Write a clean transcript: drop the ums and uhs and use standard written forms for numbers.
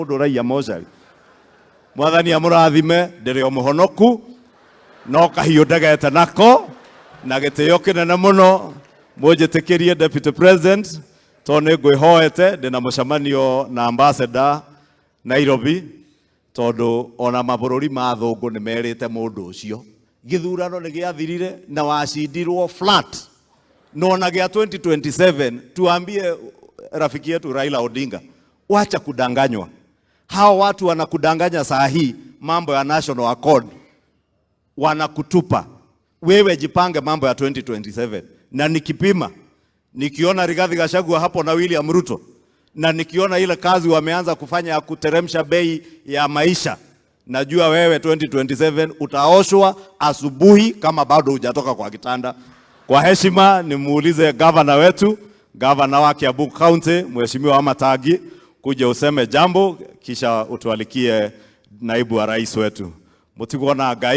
Mũndũ ũraiya mocarĩ. Mwathani amũrathime, ndĩrĩ o mũhonoku no kahiũ ndegete nako na gĩtĩo kĩnene mũno. Mũnjĩtĩkĩrie, Deputy President, tondũ nĩ ngwĩhoete ndĩna mũcemanio na ambassador Nairobi, tondũ ona mabũrũri ma thũngũ nĩ merĩte mũndũ ũcio gĩthurano nĩ gĩathirire na wacindirwo flat, na ona gĩa 2027. Tuambie rafiki yetu Raila Odinga, wacha kudanganywa. Hao watu wanakudanganya saa hii mambo ya National Accord, wanakutupa wewe. Jipange mambo ya 2027, na nikipima, nikiona Rigathi Gachagua hapo na William Ruto, na nikiona ile kazi wameanza kufanya ya kuteremsha bei ya maisha, najua wewe 2027 utaoshwa asubuhi kama bado hujatoka kwa kitanda. Kwa heshima nimuulize gavana wetu, gavana wa Kiambu County, Mheshimiwa Wamatangi, kuja useme jambo, kisha utualikie naibu wa rais wetu. Mutigwo na Ngai.